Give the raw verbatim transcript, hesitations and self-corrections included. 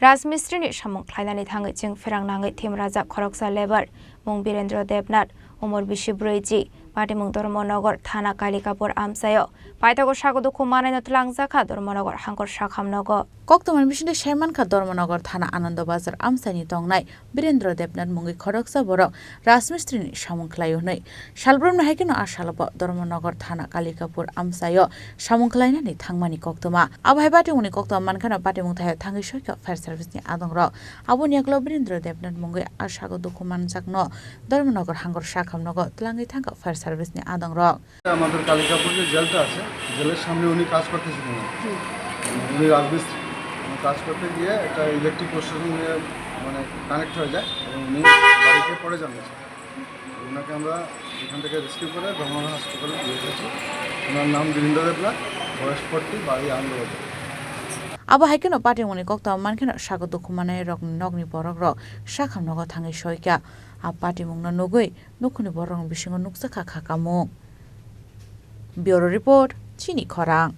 Rajmistrini samung khlainani thangwi chwng pherang nangwi thim rajak khoroksa labour, mung Birendra Debnath, umor bisi brwi ji, patimung Dharmanagar thana Kalikapur amchaio paithago sago dukhu manaino twlangjakha Dharmanagar hangkor sakham nogo. Koktwmani bisingtwi saimankha Dharmanagar thana Anando Bazar amchaini tongnai Birendra Debnath mungwi khoroksa borok Rajmistrini samung khlaio hwnwi. Salbrumni hai kheno a salobo Dharmanagar thana Kalikapur amchaio samung khlainani thangmani koktwma. Abo hai patimungni koktwma mankheno patimung thaio thangwi soikha fire service ni adongrok. Aboni yagulo Birendra Debnath mungwi a sago dukhu manjakno Dharmanagar hangkor sakham nogo twlangwi thangkha fire service ni adongrok. আমাদের কালিকাপুর যে জেলটা আছে, জেলের সামনে উনি কাজ করতেছিলেন। উনি রাজমিস্ত্রি। উনি কাজ করতে গিয়ে একটা ইলেকট্রিক পোস্টের সঙ্গে মানে কানেক্ট হয়ে যায় এবং উনি বাড়িতে পড়ে যান। ওনাকে আমরা এখান থেকে রেস্কিউ করে ধর্মনগর হসপিটালে নিয়ে এসেছি। ওনার নাম বীরেন্দ্র দেবনাথ, বয়স ফর্টি, বাড়ি Anandabazar. Abo hai kheno patimungni koktwma mankheno sago dukhu manai rokni nokni borok rok sakham nogo thangwi soikha. A patimungno nugwi nukhungni borokni bisingo nukjakha kha kamung. Bureau Report, Chini Khorang.